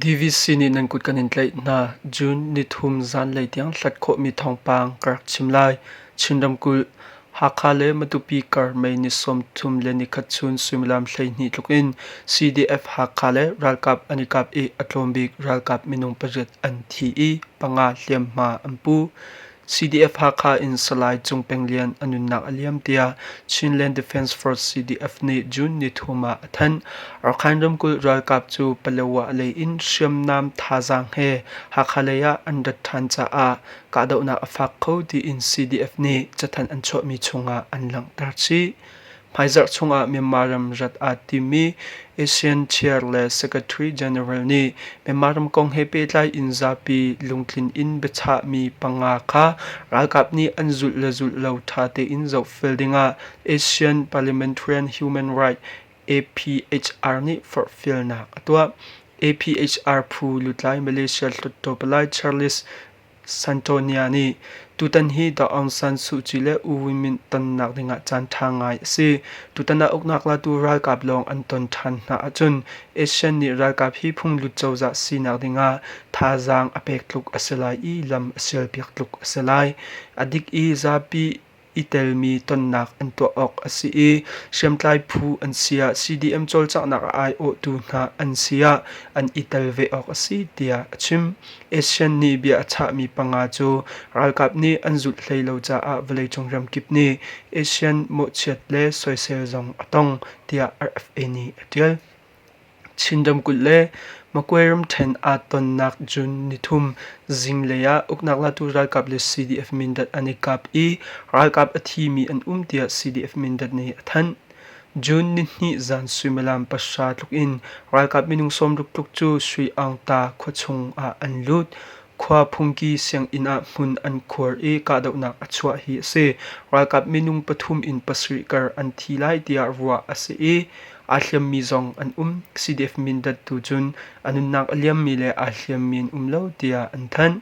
DVC nih nan kut kan in tlaih hna. June nithum zanlei tiang hlat khawhmi thawngpang ka rak chim lai. Chin ramkulh, Hakha le Matupi kar May ni 31 chun suimilam 12 tluk in CDF Hakha le ralkap an i kap i a tlawm bik ralkap minung pariat an thi i panga hliamhma an pu. CDF Hakha in Salai Cung Peng Lian a nunnak a liam tiah Chinland Defence Force CDF nih June nithum ah a thanh. Rakhine ramkulh ralkap cu Palawa lei in hriamnam thazaang he Hakha lei ah an rat ṭhan caah kahdohnak a fak kho tiin CDF nih cathanh an chuahmi chungah an langhter chih. Hmaizarh chungah Myanmar ram rat aa timmi ASEAN Chair le Secretary General nih Myanmar ram kong he pehtlai in zapi lungtlin in biachahmi panga kha ralkap nih an zulh le zulh lo ṭha tein zohfel dingah ASEAN Parliamentarian Human Rights APHR nih forhfialnak a tuah. APHR phu lutlai Malaysia Hluttaw Palai Charles Santonia nih tutan hi Daw Aung San Suu Kyi le U Win Myint tonnak dingah caanṭha ngai a si. Tutan ah uknak latu ralkap lawng an ton ṭhan hna ahcun ASEAN nih ralkap hi phunglut cozah sinak dingah thazaang a pek tluk a si lai i lam a sialpiak tluk a si lai. A dik i zapi i telmi tonnak an tuah awk a si i hriamtlai phu an si ah CDM cawlcanghnak a aiawhtu hna an si ah an i tel ve awk a si tiah a chim. ASEAN nih bia a chahmi panga cu ralkap nih an zulh hlei lo caah vawleicung ramkip nih ASEAN mawhchiat le soisel zong a tong tiah RFA nih a ṭial. Chin ramkulh le Magway ramṭhen aa tonnak June nithum zinglei ah uknak latu ralkap le CDF Mindat an i kap i ralkap a thimi an um tiah CDF Mindat nih a thanh. June nihnih zan suimilam pahra tluk in ralkap minung 60 tluk cu Sui Aung Ta khuachung ah an lut. Khua phungki sianginn ah hmun an khuar i kahdohnak a chuah hi a si. Ralkap minung pathum in pasarih kar an thi lai tiah ruah a si i aa hliammi zong an um. CDF Mindat tu cun a nunnak a liammi le aa hliammi an um lo tiah an thanh.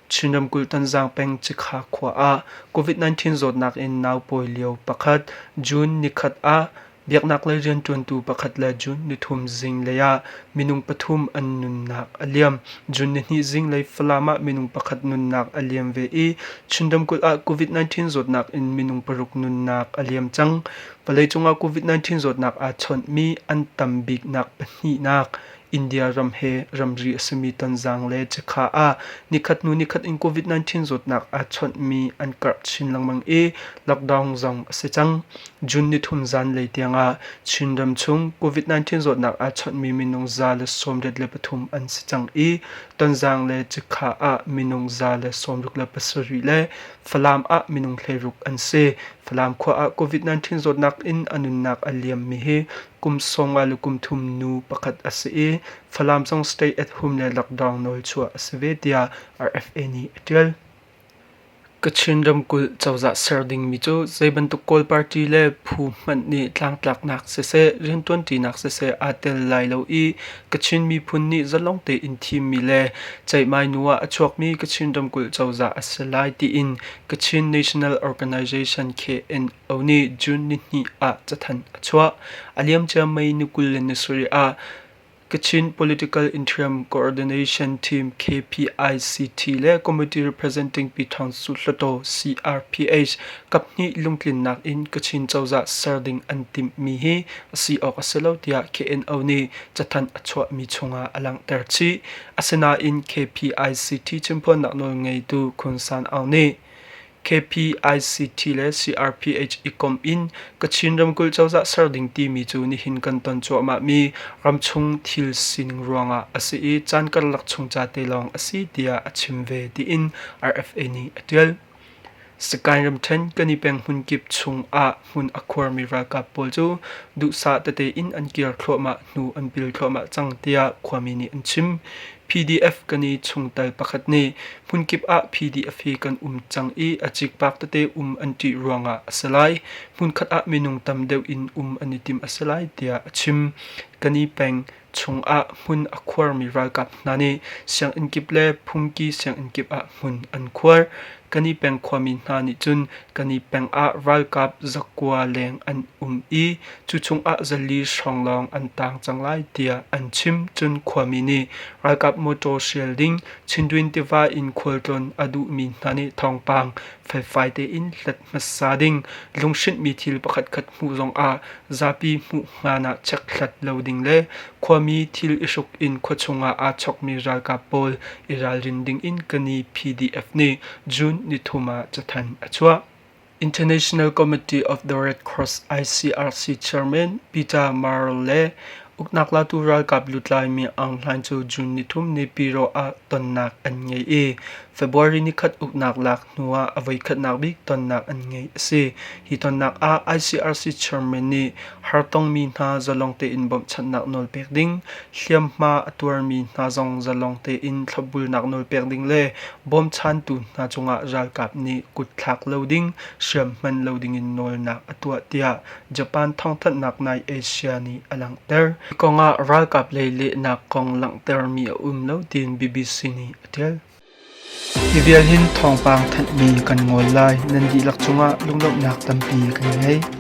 Chin ramkulh Tonzang peng Cikha khua ah COVID-19 zawtnak in naupawi lio pakhat June nikhat ah Biaknak lei rianṭuantu pakhat le June nithum zinglei ah minung pathum an nunnak a liam. June nihnih zinglei Falam ah minung pakhat nunnak a liam ve i Chin ramkulh ah COVID-19 zawtnak in minung paruk nunnak a liam cang. Vawleicung ah COVID-19 zawtnak aa chawnhmi an tam biknak pahnihnak India ram he ramri a simi Tonzang le Cikha ah nikhat hnu nikhat in COVID-19 zawtnak aa chawnhmi an karh chin lengmang i lockdown zong a si cang. June nithum zanlei tiangah Chin ram chung COVID-19 zawtnak aa chawnhmi minung 183 an si cang i Tonzang le Cikha ah minung 167 le Falam ah minung 16 an si. Falam khua ah COVID-19 zawtnak in a nunnak a liammi hi kum sawmnga le kum thum nu pakhat a si i Falam zong stay at home le lockdown nawl chuah a si ve tiah RFA nih a ṭial. Kachin ramkulh cozah ser dingmi cu zei bantuk Kawl party le phu hmanh nih tlangtlaknak siseh rianṭuanṭinak siseh aa tel lai lo i Kachin miphun nih zalong tein thimmi le ceihmai hnu ah a chuakmi Kachin ramkulh cozah a si lai tiin Kachin National Organization KNO nih June nihnih ah cathanh a chuah. A liamcia May ni 27 ah Kachin Political Interim Coordination Team KPICT le Committee Representing Pyithaungsu Hluttaw CRPH kaphnih lungtlinnak in Kachin cozah ser ding an timhmi hi a si awk a si lo tiah KNO nih cathanh a chuahmi chungah a langhter chih. Asinain KPICT chimphuannak nawlngeitu Khun San Aung nih KPICT le CRPH i komh in Kachin ramkulh cozah ser ding timi cu nihin kan ton cuahmahmi ramchung thil sining ruangah a si i caan karlak chung ca te lawng a si tiah a chim ve tiin RFA nih a ṭial. Sagaing ramṭhen Kani peng hmunkip chung ah hmun a khuarmi ralkap pawl cu duhsah tete in an kir thluahmah hnu an pil thluahmah cang tiah khuami nih an chim. PDF kan i chungtel pakhat nih hmunkip ah PDF hi kan um cang i a cikpak tete um an ṭih ruangah a si lai. Hmunkhat ah minung tam deuh in um an i tim a si lai tiah a chim. Kani peng chungah hmun a khuarmi ralkap hna nih sianginn kip le phungki sianginn kip ah hmun an khuar. Kani peng khuami hna nih cun Kani peng ah ralkap zakua leng an um i cu chungah 400 hrawng lawng an taang cang lai tiah an chim. Cun khuami nih ralkap mawṭaw hrial ding Chindwin tiva in khualtlawn a duhmi hna nih thawngpang felfai tein hlat hmasa ding, lunghrinhmi thil pakhatkhat hmuh zongah zapi hmuh hngan ah chekhlat lo ding le khuami thil i hruk in khuachung ah aa chokmi ralkap pawl i ralrin dingin Kani PDF nih June 3 ah cathanh a chuah. International Committee of the Red Cross ICRC Chairman Peter Murrell le uknak latu ralkap lutlai Mi Aung Hlaing cu June 3 Naypyidaw ah tonnak an ngei i February 1 uknak lak hnuah a voikhatnak bik tonnak an ngeih a si. Hi tonnak ah ICRC chairman nih hartongmi hna zalong tein bawmhchanhnak nawl pek ding, hliamhma a tuarmi hna zong zalong tein thlopbulnak nawl pek ding le bawmchantu hna cungah ralkap nih kutthlak lo ding, hriam hman lo dingin nawlnak a tuah tiah Japan thawngthanhnak nai Asia nih a langhter. Hi kongah ralkap lei lehnak kong langhtermi a um lo tiin BBC nih a ṭial. Hi vial hin thawngpang thanhmi kan ngol lai. Nan dihlak cungah lunglawmhnak tampi kan ngei.